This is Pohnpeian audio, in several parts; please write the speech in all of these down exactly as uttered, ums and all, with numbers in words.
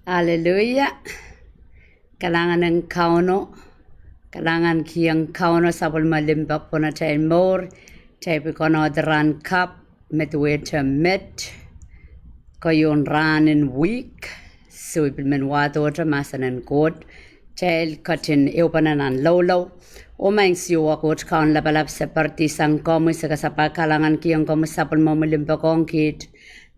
Aleluia. Kalahngan en Kauno, kalahngan kihong Kauno sapwellime limpoak pohn atail mour, kitail pil konehng rahn kapw me duwehte met, keieun rahn en wihk, soh, I pil men wahdohte mahsen en Koht, kitail ketin ehupene nan loulou. Oh Maing Siohwa Koht Kaun lapalap, se poaridi sang komwi, se kasapahl kalahngan kihong komwi sapwellimomwi limpoak ong kiht.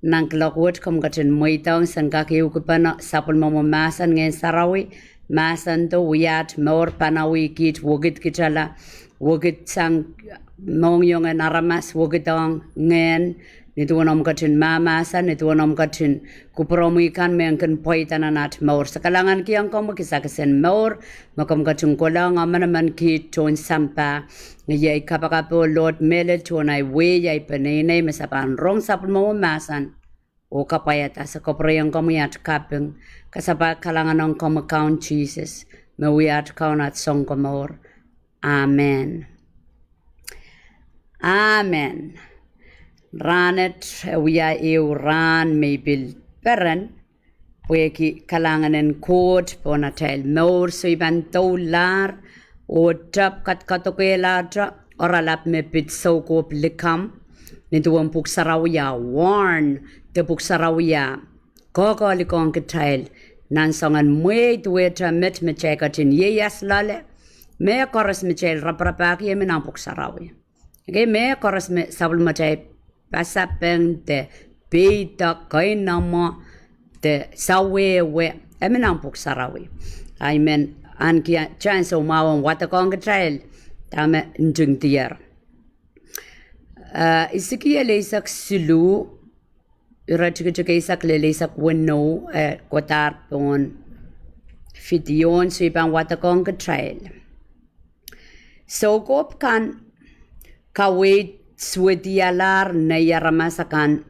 Nan kuloak wet komw ketin mweidohng sen kak ehukipene sapwellimomwi mahsen, Ngehn Sarawi, mahsendo, wia aht mour, panawih kiht, wekid kitala, wekid sang mohngiongen aramas, wekid ong ngehn, nin duwen omw ketin mahmahsen, nin duwen omw ketin kupwuromwi kan me kin pweida nan aht mour. Se kalahngan kihong komwi kisakis en mour me komw ketin kohla ong emenemen kiht tohn sampah. Iei ai kapakap, oh Lord, mehlel tohn ahi wehi ahi peneinei me se pahn rong sapwellimomwi mahsen oh kapwaiada. Se kapwurehiong komwi aht kaping, kasapahl kalahngan ong komwi Kaun Sises, me wia aht Kaun, aht Sounkomour. Amen. Amen. Rahn et e wia ehu rahn me I pil peren, pwehki kalahngan en Koht pohn atail mour. Soh, I pahn doulahr oh tepkadkadokehlahte oaralap me pid soukohp likamw, nin duwen Pwuhk Sarawi ah warn, de Pwuhk Sarawi ah koakoahlikiong kitail nan soangen mwehi duwehte met me kitail ketin ieias loale, mehkoaros me kitail raparapahki e mi nan Pwuhk Sarawi. Ekei mehkoaros me sapwellimatail pasapeng de peidek, keinemwe de sawehwe, e mi nan Pwuhk Sarawi. Ahi men ahneki atail ansou mwahu en wadekohng kitail dahme ntingdier. Eh, Esekiel eisek siluh, iretikitik eisek lel eisek weneu, eh, kohdahr pohn video en. Soh, I pahn wadekohng kitail. Soukohp kan kaweid suwedialahr nei aramas akan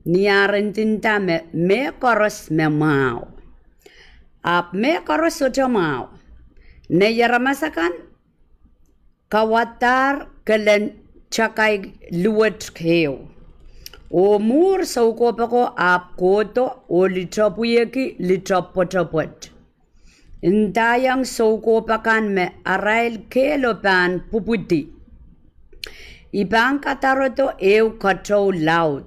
ni ar ndinda me mehkoaros me mwahu. Ahpw mehkoaros sohte mwahu. Nei aramas akan kauwadahr kelen takai luwet ehu. Oh mwuhr soukohp ako ahpw kohdo oh litopwihki litop pwetepwet. Ndaiong soukohp akan me arail kehlo pahn pwupwudi. I pahn kadarodo ehu ketou laud.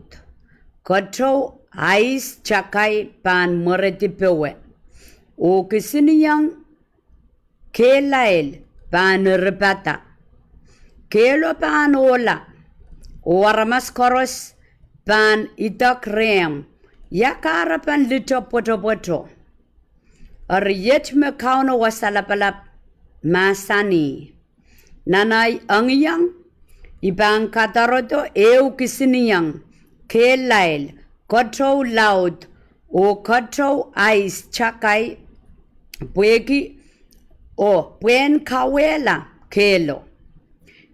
Ketou ais takai pahn mweredi powe, oh kisinieng kehlail pahn iripada. Kehlo pahn ohla, oh aramas koaros pahn idek rehmw, Ia kahrepen litop pwetepweto? Eri iet me Kauno Wasa Lapalap mahsanih: Nan ahi engieng, I pahn kadarodo ehu kisinieng kehlail, ketou laud, oh ketou ais takai, pwehki, oh pwehn kauwehla kehlo.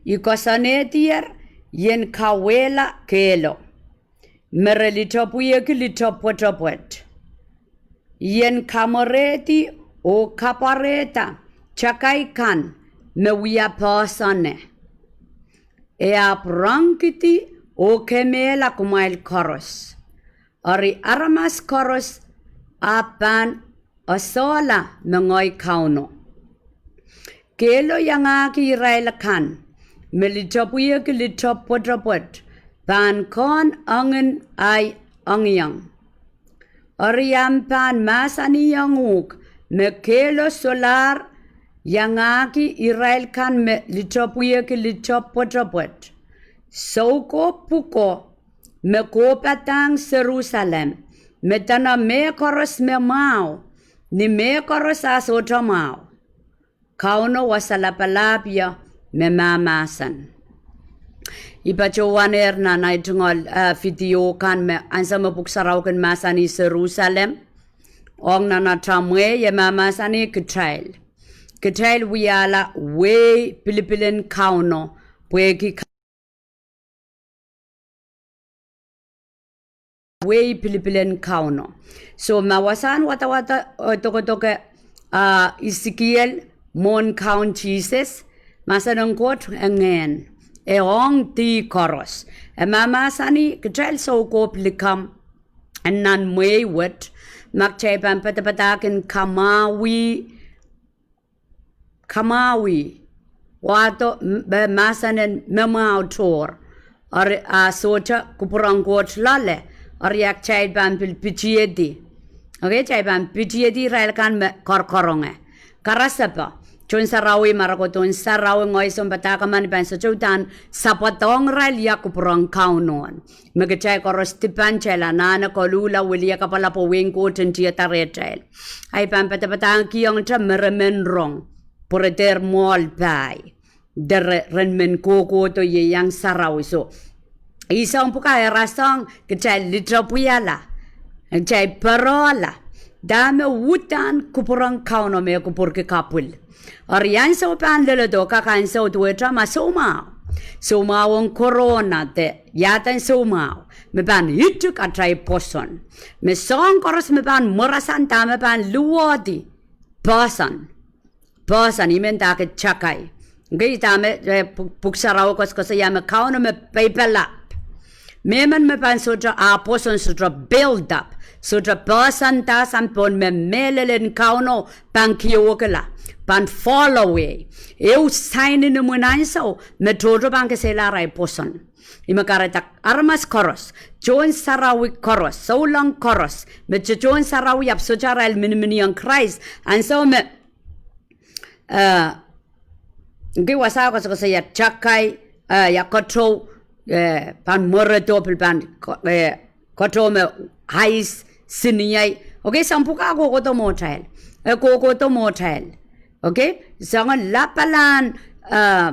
I koasoanehdier I en kauwehla kehlo, me re litopwihki litop pwetepwet. I en kamwerehdi oh kapwarehda takai kan me wia poahsoane. E ahpw rongkidi oh kemehla kumwail koaros. Eri aramas koaros ahpw pahn esehla me ngehi Kauno. Kehlo iangahki irail akan me litopwihki litop pwetepwet pahn kohn engin ahi engieng. Eri ahmw pahn mahsanihong uhk me kehlo solahr iangahki irail kan me litopwihki litop pwetepwet. Soukohp pwuko me kohpadahng Serusalem, me dene mehkoaros me mwahu, ni mehkoaros ah sohte mwahu. Kauno Wasa Lapalap ie me mahmahsen. I patohwanehr nan ahi tungoal, eh, video kan me ansou me Pwuhk Sarawi kin mahsanih Serusalem ong nan atail mwehi, e mahmahsanih kitail. Kitail wiahla wehi pilipilen Kauno, pwehki wehi pilipilen Kauno. Soh, ma wasahn wadawad, eh, dokedoke, ah, Esekiel mwohn Kaun Sises, mahsen en Koht e ngehn, e ong dih koaros. E mahmahsanih kitail soukohp likamw nan mwehi wet, Ma kitail pahn padapadahkin kamwahwih, kamwahwih, wahdo, m-, eh, mahsen en me mwahu tohr, eri a sohte kupwuren Koht loale, eri a kitail pahn pil pitihedi. Okay, kitail pahn pitihedi irail kan me koaroakoaronge. Karasepe, tohn sarawi, ma re kohdohn sarawi, ngehi sounpadahk emen I pahn sohte uhdahn sapwdohng irail ia kupwuren Kauno. Me kitail koaros dipan, kitail anahne koluhla, wiliakapwala pwe wehin Koht en tiada rehtail. Ahi pahn padapadahngkihong te me re men rong, pwe re dehr mwoahl pai. De re, ren men kohkohdo ieiang sarawi. So, ih soahng pwukat e rasehng kitail litepwihala, kitail perehla. Dahme uhdahn kupwuren Kauno me kupwurki kapwil. Eri ansou pahn leledo, kak ansou duwehte ma soumwahu. Soumwahu en corona de iaden soumwahu me pahn itik atail pwoson. Me soahng koaros me pahn mwarasang dahme pahn luwehdi poahsoan. Poahsoan, I men dake takai. Okay, dahme, eh, pw-, pwuhk sarawi koasokoasoia me Kauno me peipelap. Mehmen me pahn sohte ah pwoson sohte build up, sohte poahsoanda sang pohn me mehlel en Kauno pahn kiowekila, pahn fall away. Ehu sainen imwin ansou me tohto pahn kesehla arail pwoson. Ih me kahrehda aramas koaros, tohn sarawi koaros, souleng koaros, me tohn sarawi ahpw sohte arail miniminiong Krais. Ansou me, eh, okay, wasa koasokoasoia takai, eh, ia kotou, eh, pahn mweredo pil pahn ko-, eh, kotou me ais, siniei. Okay, soahng pwukat kohkohdo mwohtail. E kohkohdo mwohtail. Okay, soangen lapalahn, eh,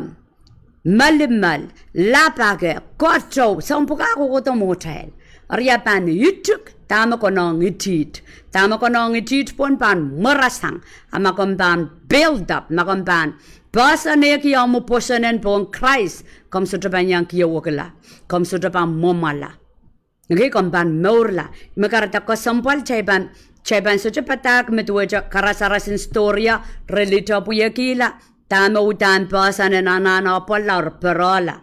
melimal, lapake, kotou, soahng pwukat kohkohdo mwohtail. Eri a pahn itik dahme konehng itiht. Dahme konehng itiht pohn pahn mwarasang. A ma komw pahn build up, ma komw pahn poahsoanehki omw pwoson en pohn Krais, komw sohte pahn iang kiowekila, komw sohte pahn mwomwala. Okay, komw pahn mourla. Ih me kahrehda kesempwal kitail pahn, kitail pahn sohte padahk me duwehte karasarasin story, re litepwihekihla, dahme uhdahn poahsoan en anahn apwal, re perehla.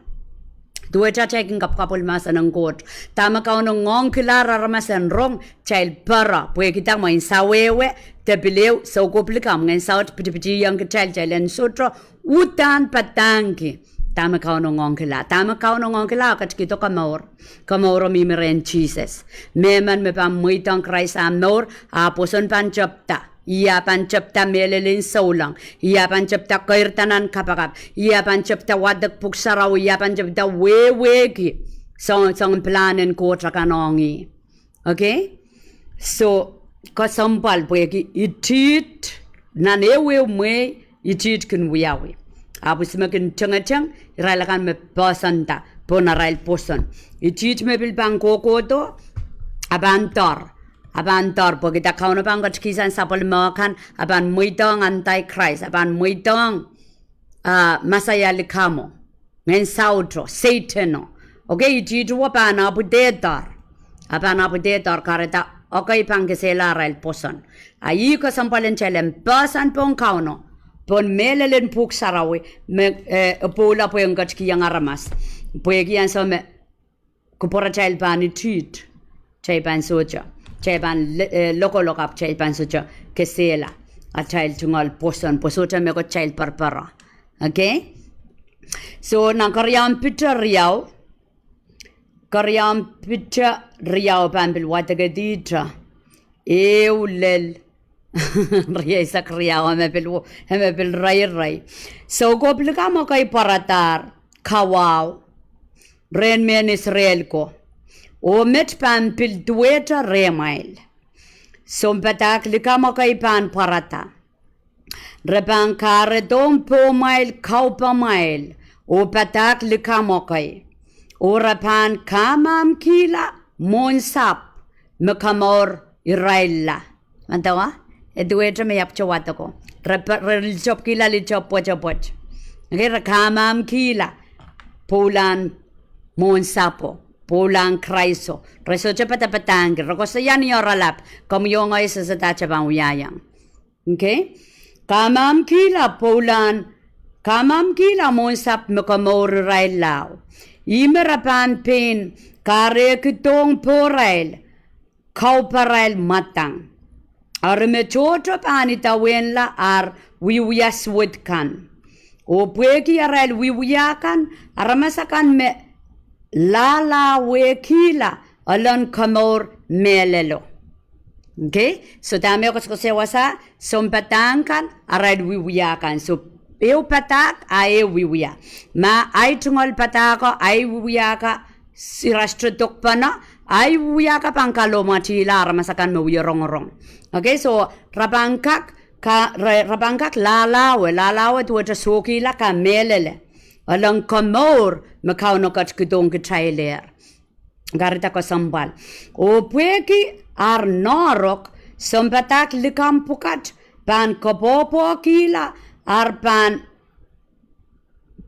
Duwehte kitail kin kapwkapwil mahsen en Koht. Dahme Kauno ngoangkilahr aramas en rong, kitail pere, pwehki dah, mwein sawehwe, de pil ehu, soukohp likamw, Ngehn Saut pitipitihong kitail, kitail en sohte uhdahn padahngki dahme Kauno ngoangkilahr. Dahme Kauno ngoangkilahr ketikihdo komour. Komouro mihmi rehn Sises. Mehmen me pahn mweidohng Krais ah mour, ah pwoson pahn tepda. Ih ah pahn tepda mehlel en souleng. Ih ah pahn tepda keirda nan kapakap. Ih ah pahn tepda wadek pwuhk sarawi. Ih ah pahn tepda wehwehki soang, soangen pilahn en Koht akan ong ih. Okay? So, kesempwal pwehki itiht, nan ehuehu mwehi, itiht kin wiawi. Ahpw ihs me kin tengeteng? Irail akan me poahsoanda pohn arail pwoson. Itiht me pil pahn kohkohdo, a pahn doar. A pahn doar pwehki dah? Kauno pahn ketikihsang sapwellime kan, a pahn mweidohng anti-Krais, a pahn mweidohng, ah, Mesaia likamwo, Ngehn Sauto, Sehteno. Okay, itiht wo pahn apwidehdoar. A pahn apwidehdoar, kahrehda ekei pahn kesehla arail pwoson. A ih kesempwal en kitail en poahsoan pohn Kauno, pohn mehlel en pwuhk sarawi, me, eh, e pwoula pwehn ketikihong aramas. Pwehki ansou me kupwuratail pahn itiht, kitail pahn sohte, kitail pahn le-, eh, lokolok ahpw kitail pahn sohte kesehla atail tungoal pwoson, pwe sohte mehkot kitail perepere. Okay? So, nan keriaun Piter riau, keriaun Piter riau pahn pil wadekedihte ehu lel rieisek riau, e me pil wo-, e me pil reirei. Soukohp likamw ekei pwaradahr kawahu rehn mehn Israel ko, oh met pahn pil duwehte rehmwail. Sounpadahk likamw ekei pahn pwarada. Re pahn kahredohng pohmwail kaupamwail oh padahk likamw ekei, oh re pahn kamamkihla mwohn sahpw me komour irailla. Madawa, e duwehte me I ahpwte wadeko. Re pa-, re litopwkihla litopw pwetepwet. Okay, re kamamkihla pwoulahn mwohn sahpwo, pwoulahn Kraiso. Re sohte padapadahngki, re koasoia ni oaralap, komwi oh ngehi sehse dahte pahn wiahiong. Okay? Kamamkihla pwoulahn, kamamkihla mwohn sahpw me komour irailla. Ih me re pahn pein kahrehkidohng pohrail kauparail mwadang. Eri me tohto pahn idawehnla ar wiewia suwed kan. Oh pwehki arail wiewia kan, aramas akan me lahlahwehkihla elen komour mehlelo. Okay? So dahme koasokoasoia wasa, sounpadahk kan, arail wiewia kan. So ehu padahk, a ehu wiewia. Ma ahi tungoal padahko, ahi wiewia ka, ira strong dokpene, ahi wiewia ka pahn kalohmwatihla aramas akan me wie rongorong. Okay, so re pahn kak, ka, re, re pahn kak lahlahwe, lahlahwe duwehte sohkihla ka mehlele elen komour me Kauno ketikihdohng kitailehr. Kahrehda kesempwal. Oh pwehki ar noahrok, sounpadahk likamw pwukat pahn koapwoapwoakihla ar pahn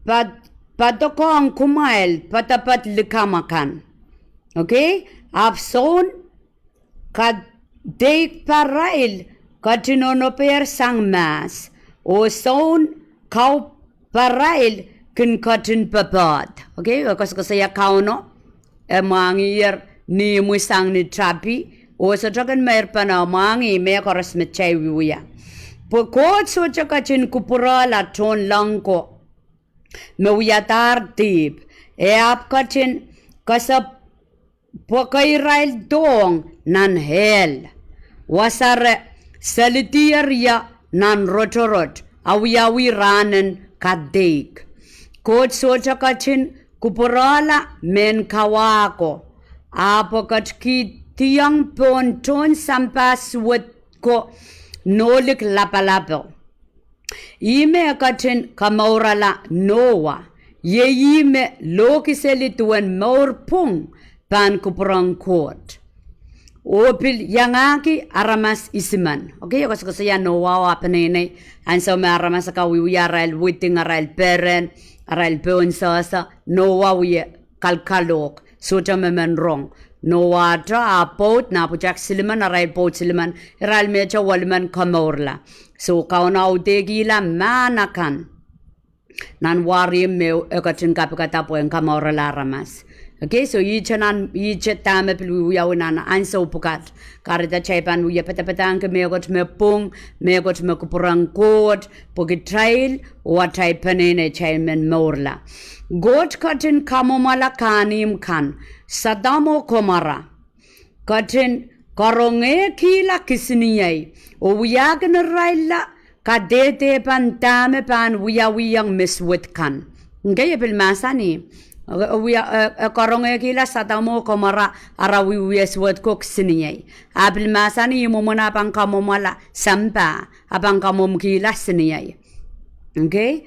pad-, padokohng kumwail poadoapoad likamw akan. Okay? Ahpw soun kadeikparail ketin onopehr sang mahs, oh soun kauparail kin ketin popohd. Okay? E koasokoasoia Kauno, e mwahngihier ni imwi sang ni tapi, oh sohte kin meirpene, e mwahngi mehkoaros me kitail wiewia. Pwe Koht sohte ketin kupwurehla tohnleng ko me wiadahr dihp, e ahpw ketin kesepwekiraildohng nan ehl, wasa re selidier ie nan rotorot, awiawi rahnen kadeik. Koht sohte ketin kupwurehla mehn kawa ko, ahpw e ketikihdiong pohn tohn sampah suwed ko nohlik lapalapo. Ihme e ketin komourala Noah, iei ih me lohkiseli duwen mour pwung pahn kupwuren Koht, oh pil iangahki aramas isimen. Okay, e koasokoasoia Noah oh ah peneinei, ansou me aramas akan wiewia arail wedding, arail peren, arail pohn sehse, Noah wie kalkalohk, sohte me men rong. Noahte ah pwoud, nah pwutak silimen, arail pwoud silimen, irail mehte welimen komourla. So Kauno audehkihla mahn akan nan warihmw me e ketin kapikada pwehn komourala aramas. Okay, so ihte nan, ihte dahme pil wiewiawi nan ansou pwukat. Kahrehda kitail pahn wie padapadahngki mehkot me pwung, mehkot me kupwuren Koht pwe kitail oh atail peneinei, kitail men mourla. Koht ketin kamwomwala kahnimw kan, Sodom oh Komora, ketin karongehkihla kisiniei oh wiahkin irailla kadehde pahn dahme pahn wiawihong me suwed kan. Okay, e pil mahsanih, e, e karongehkihla Sodom oh Komora, ara wiewia suwed ko kisiniei. Ah pil mahsanih, ih mwomwen ah pahn kamwomwala sampah, ah pahn kamwomwkihla kisiniei. Okay,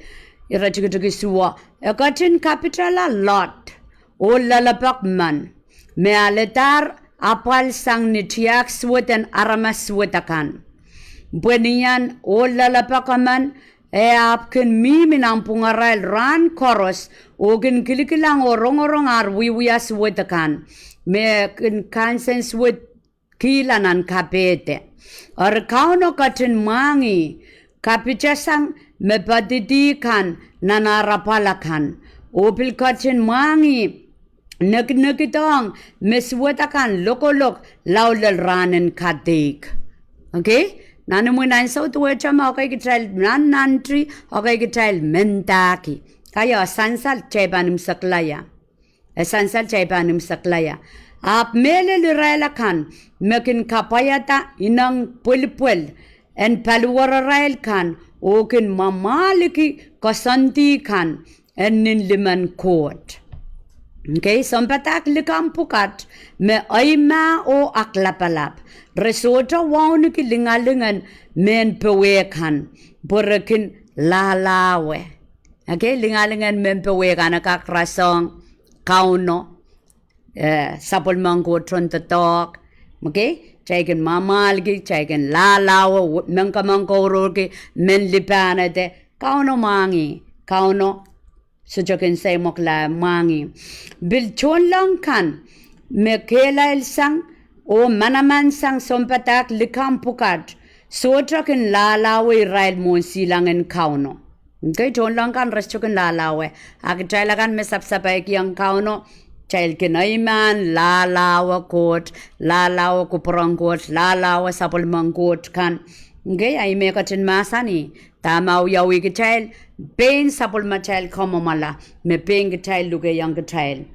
ire tikitik isuh, e ketin kapitala Lot oh lelepek men, me aledahr apwal sang ni tiahk suwed en aramas suwed akan. Pwe ni ahn oh lelepek men, e ahpw kin mihmi nanpwungarail rahn koaros, oh kin kilikilang oh rongorong ar wiewia suwed akan, me kin kansensuwedkihla nan kapehde. Eri Kauno ketin mwahngih kapitasang me poadidi kan nan ar apwal akan, oh pil ketin mwahngih nekinekidohng me suwed akan lokolok lao lel rahnen kadeik. Okay? Nan imwin ansou duwehte me ekei kitail nannanti, ekei kitail mendahki. Kaia, sansal kitail pahn imwiseklaia. E sansal kitail pahn imwiseklaia. Ahpw mehlel irail akan me kin kapwaiada ineng pwilipwil en paliwararail kan, oh kin mwamwahliki koasoandi kan en nin limen Koht. Okay, sounpadahk likamw pwukat me eimah oh aklapalap, re sohte wauneki lingalingen mehn powe kan, pwe re kin lahlahwe. Okay, lingalingen mehn powe kan e kak rasehng Kauno, eh, sapwellimen Koht tohndoadoahk. Okay, kitail kin mwamwahlki, kitail kin lahlahwe, mengkemengkourohrki, men lipahnehde. Kauno mwahngih, Kauno sohte kin seimwokla, mwahngih. Pil tohnleng kan me kehlail sang oh manaman sang sounpadahk likamw pwukat, sohte kin lahlahwe irail mwohn silangin Kauno. Okay, tohnleng kan re sohte kin lahlahwe. A kitail akan me sapasapaikiong Kauno, Kitail kin eimahn lahlawe Koht, lahlawe kupwuren Koht, lahlawe sapwellimen Koht kan. Okay, a ih me ketin mahsanih, dahme wiawi kitail, pein sapwellimatail kamwomwala, me pein kitail lukehiong kitail.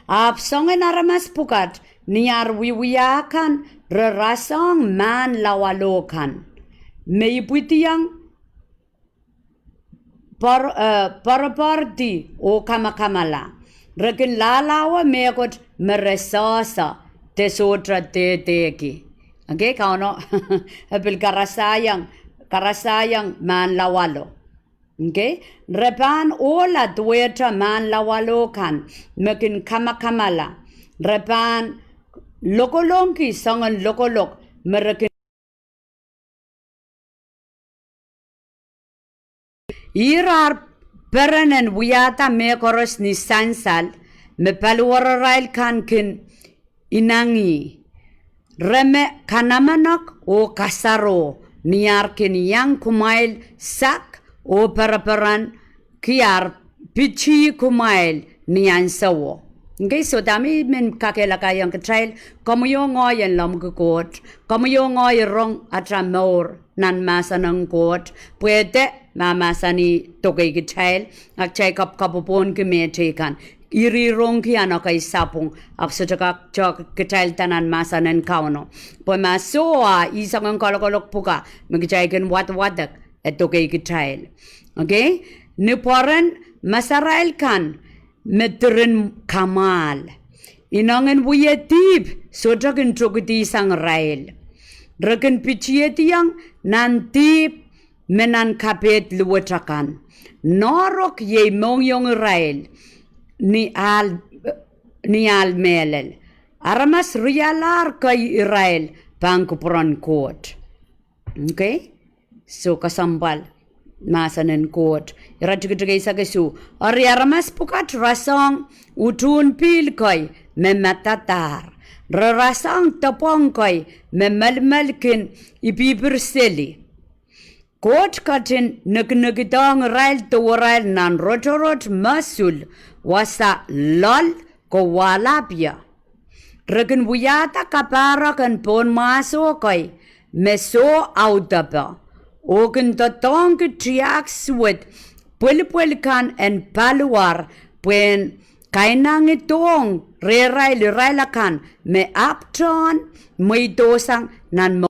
Ahpw soangen aramas pwukat, ni ar wiewia kan, re rasehng mahn lawalo kan, me ipwidiong por-, eh, poaropoardi oh kamakamala. Re kin lahlawe mehkot me re sehse, de sohte dehdehki. Okay, Kauno, e pil karasaiong, karasaiong mahn lawalo. Okay, re pahn ohla duwehte mahn lawalo kan, me kin kamakamala. Re pahn lokolongki soangen lokolok, me re kin Irair peren en wiahda mehkoaros ni sansal, me paliwararail kan kin inangih. Re me kanamenek oh kasaro, ni ar kin iang kumwail sak oh pereperenki ar pitih kumwail ni ansowo. Okay, so dahme I men kakehlakaiong kitail, komwi oh ngehi en lemmwiki Koht, komwi oh ngehi rong atail mour nan mahsen en Koht, pwe de mahmahsanih dokeikitail, a kitail kapwkapwopwohnki mehteikan. Irironki ahn ekei sapwung, ahpw sohte kak tohkitailda nan mahsen en Kauno. Pwe ma soh, a ih soangen kalokolok pwukat, me kitail kin wadawadek, e dokeikitail. Okay? Ni pwoaren masarail kan, me diren kamwahl. Inengen wie dihp, sohte kin tokidi sang irail. Re kin pitihdiong nan dihp me nan kapehdluwet akan. Noahrok iei mohngiong irail ni ahl, ni ahl mehlel. Aramas rialahr kei irail pahn kupwuren Koht. Okay? So kesempwal mahsen en Koht. Ire tikitik eisek isuh. Eri aramas pwukat rasehng utuhn pihl kei me madadahr. Re rasehng depwong kei me melimel kin ipipir seli. Koht ketin nikinikidehng irail dewerail nan rotorot mosul, wasa loal ko wahlap ie. Re kin wiahda kapahrek en pohnmwahso kei me soh audepe, oh kin doadoahngki tiahk suwed pwelipwel kan en paliwar, pwehn kainangdohng rehrail irail akan me ahpwtehn mweidohsang nan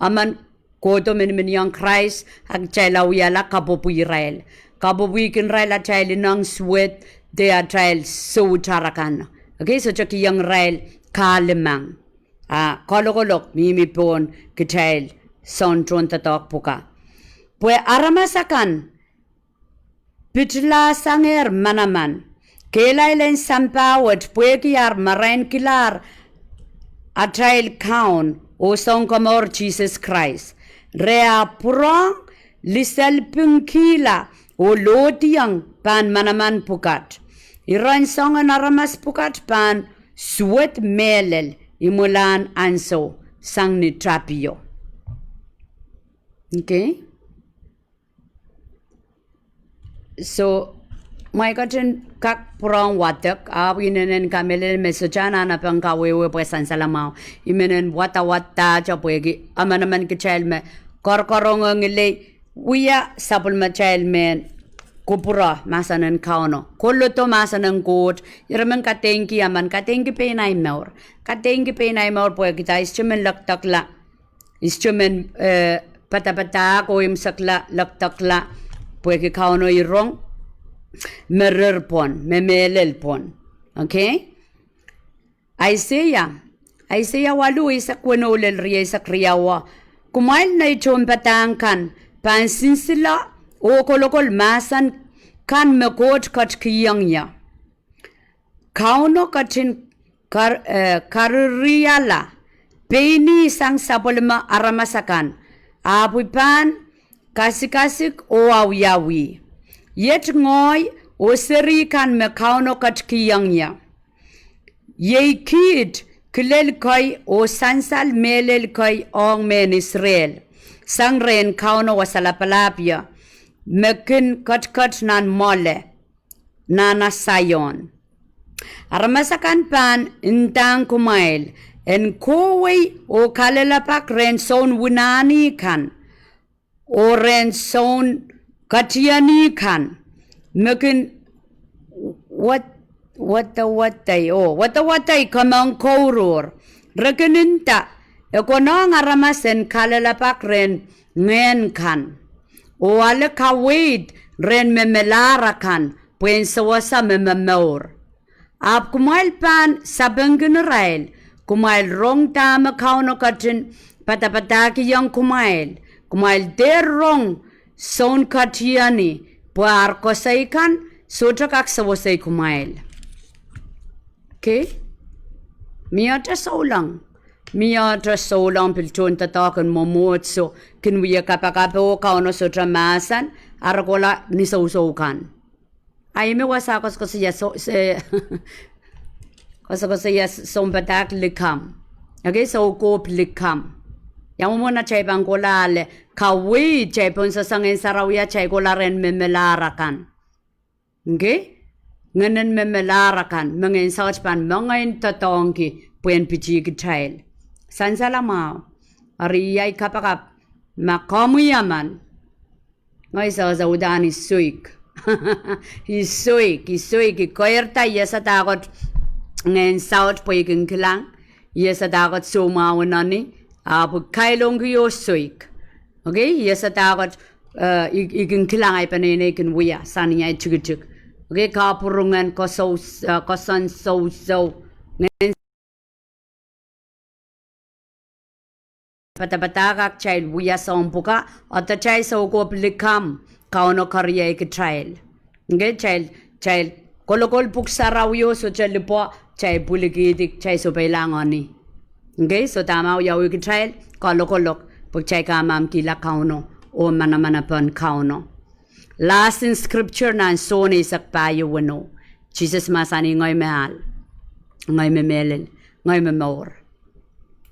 emen kohdo miniminiong Krais, a kitail wiahla kapwopwi irail. Kapwopwiki irail atail ineng, suwed, de atail soutahr akan. Okay, sohte kihong irail kahlemeng. A kalokolok mihmi pohn kitail soun tohndoadoahk pwukat. Pwe aramas akan pitlahsangehr manaman, kehlail en sampah wet pwehki ar marainkilahr atail Kaun oh Sounkomour Sises Krais. Re ahpw pwurehng liselpingkihla oh lohdiong pahn manaman pwukat. Iren soangen aramas pwukat pahn suwed mehlel imwilahn ansou sang ni tapio. Okay. So, mwein ketin kak pwurehng wadek, ahpw inenen kamehlele me sohte anahnepen kawehwe pwe sansal mwahu. I men en wadawadahte pwehki emenemen kitail me koaroarohng ngilen wia sapwellimatail mehn kupwure mahsen en Kauno, kohdo mahsen en Koht. Ire men kadeingki, emen kadeingki pein ahi mour. Kadeingki pein ahi mour pwehki dah, I sohte men lekdekla, I sohte men, eh, padapadahk oh imwisekla, lekdekla, pwehki Kauno irong me rir pwon, me mehlel pwon. Okay? Aiseia, Aiseia waluh, eisek weneu lel rieisek riau. Kumwail nei tohnpadahk kan pahn sinsile oh kolokol mahsen kan me Koht ketikihong ie. Kauno ketin kar-, eh, karirihala pein ih sang sapwellime aramas akan, ahpw I pahn kasikasik oh awiawi. Iet ngehi oh seri kan me Kauno ketikihong ie. Iei kiht kilel kei oh sansal mehlel kei ong mehn Israel, sang rehn Kauno Wasa Lapalahpie. me kin ketiket nan mwoale, nan Saion. Aramas akan pahn ndahng kumwail, en kohwei oh kalelapak rehn soun winahni kan, oh rehn soun katieni kan, me kin wad-, wadawadei, oh, wadawadei komourkour. Re kin nda, e konehng aramas en kalelapak rehn ngehn kan, oh ale kaweid rehn me melahr akan, pwehn sewese me momour. Ahpw kumwail pahn sapengkin irail, kumwail rong dahme Kauno ketin padapadahkihong kumwail. Kumwail dehr rong soun katieni, pwe ar koasoi kan sohte kak sewesei kumwail. Okei? Mie te souleng. Mie te souleng pil tohndoadoahk en mwomwohdiso, kin wia kapakap oh Kauno sohte mahsen, ar kohla ni sousou kan. Ahi me wasa koasokoasoia so-, se-, koasokoasoia sounpadahk likamw. Okei, soukohp likamw. Ia mwomwen atail pahn kohla ale, kaweid, atail pohn sewese Ngehn Sarawi atail kohla rehn me melahr akan. Okei? Ngehnen me melahr akan, me Ngehn Saut pahn mengei en doadoahngki pwehn pitih kitail. Sansal mwahu. Eri iei ahi kapakap, ma komwi emen Ngehi sehse uhdahn I soik. I soik, I soik, I keirda I esada kot Ngehn Saut pwe I kin kilang. I esada kot soumwahu en eni, ahpw I kailongki oh soik. Okei, I esada kot, eh, I, I kin kilang ahi peneinei kin wia sang ni ahi tikitik. Okei, kapwurungen koasou-, eh, koasoansousou. Ngehn padapadahk kitail wia soahng pwukat, atail soukohp likamw, Kauno keriei kitail. Okei, kitail, kitail kolokol Pwuhk Sarawio sohte lipwe, kitail pwilikihdi, kitail sohpeilahng eni. Okei, soh dahme wiawi kitail, kalokolok, pwe kitail kamamkihla Kauno, oh manaman en Kauno. Last in scripture nan Sohn eisek pahieu weneu. Sises mahsanih, ngehi me ahl, ngehi me mehlel, ngehi me mour.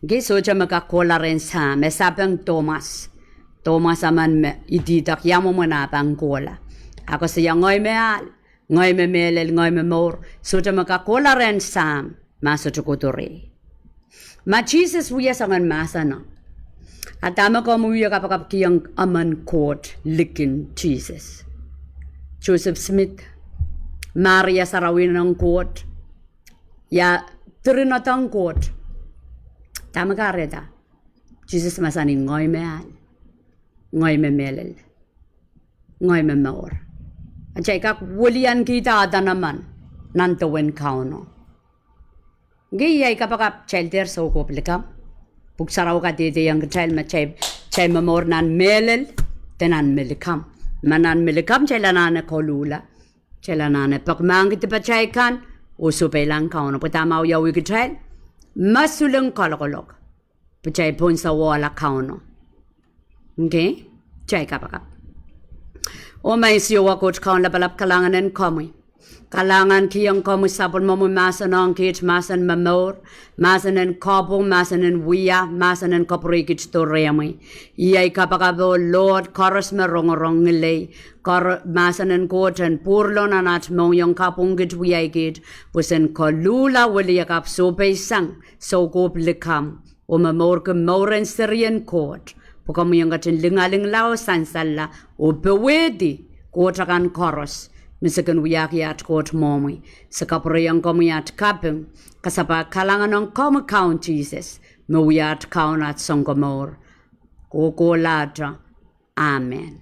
Okei, sohte me kak kohla rehn Sahm, e sapeng Tomas. Tomas emen me ididek ia mwomwen ah pahn kohla. E koasoia ngehi me ahl, ngehi me mehlel, ngehi me mour. Sohte me kak kohla rehn Sahm, ma sohte kohdo rehi. Ma Sises wia soangen mahseno, a dahme komw wie kapakapkihong emen Koht likin Sises? Joseph Smith, Maria Sarawi en Koht, ia, diren eden Koht. Dahme kahrehda? Sises mahsanih ngehi me ahl, ngehi me mehlel, ngehi me mour. Atail kak weliankihda eden emen nan dewen Kauno. Okei, ia ahi kapakap, kitail dehr soukohp likamw. Pwuhk Sarawi kadehdehiong kitail me kitail, kitail momour nan mehlel, de nan me likamw. Ma nan me likamw kitail anahne koluhla, kitail anahne pekimahkki dipatail kan, oh sohpeilahng Kauno. Pwe dahme wiawi kitail, me sulen kalokolok, pwe kitail pohn sewese Kauno. Okei, kitail kapakap. Oh Maing Siohwa Koht Kaun lapalap, kalahngan en komwi. Kalahngankihong komwi sapwellimomwi mahsen ong kiht, mahsen momour, mahsen en kopwung, mahsen en wia, mahsen en kapwurei kiht doh rehmwi. Ia ahi kapakap oh Lord, koaros me rongorong ngilen, kor-, mahsen en Koht en pwurlo nan at mohngiong, kapwung kiht, wiahki kiht, pwe sen koluhla weliakapw, sohpeisang, soukohp likamw, oh momourki mouren serien Koht, pwe komwi en ketin lingalingla oh sansalla, oh powehdi koht akan koaros me se kin wiahki at Koht mwohmwi. Se kapwureiong komwi at kaping, kasapahl kalahngan ong komwi Kaun Sises, me wia at Kaun, at Sounkomour, kohkohlahte. Amen.